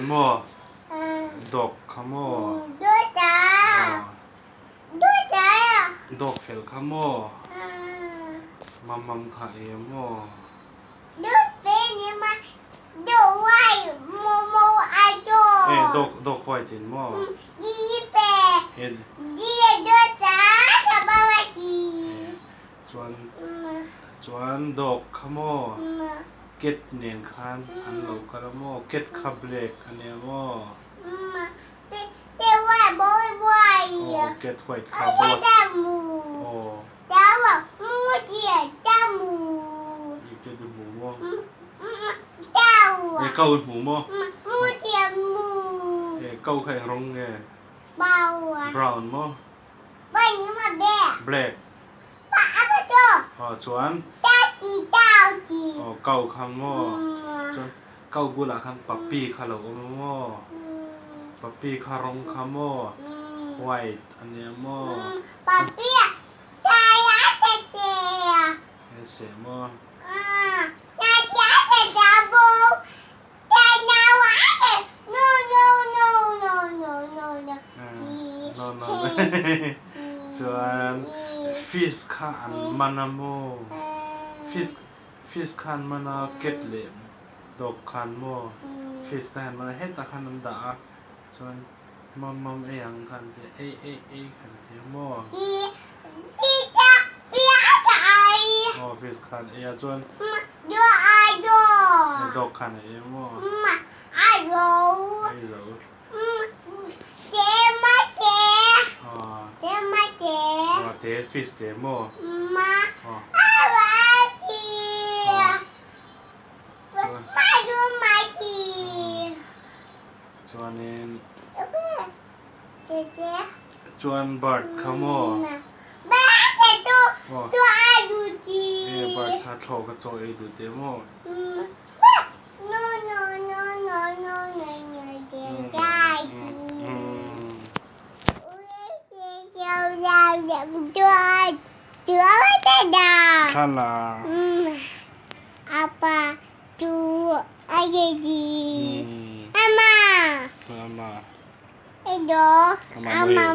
Chuan maw dog kha maw? Dog fel kha maw? Mamam kha ei a maw? Dog dog white in maw? Chuan chuan dog kha maw? Cat nen khan an lo kal a maw? Cat kha black a nia maw? Aw cat white kha bo aw. I cat i hmu maw? E kau i hmu maw? E kau kha eng rawng nge? Brown maw? Black. Aw chuan aw kau kha maw chuan kau bulah khan puppy kha lo awm a maw puppy kha rawng kha maw white a nia maw he seh maw. Chuan fish kha an man a maw? Fish fish kha an man a cat leh dog kha an maw? Fish kha an man a hetah khan an dah a chuan mam mam ei ang kha an ti a ei ei ei kha an ti a maw? Aw fish kha an ei a chuan Dog khan a ei maw? Ei zo. Aw te fish te maw? Chuanin Chuan bird kha maw? Aw bird kha thlawh ka chaw ei duh teh maw? Thla la. Ama. Ama.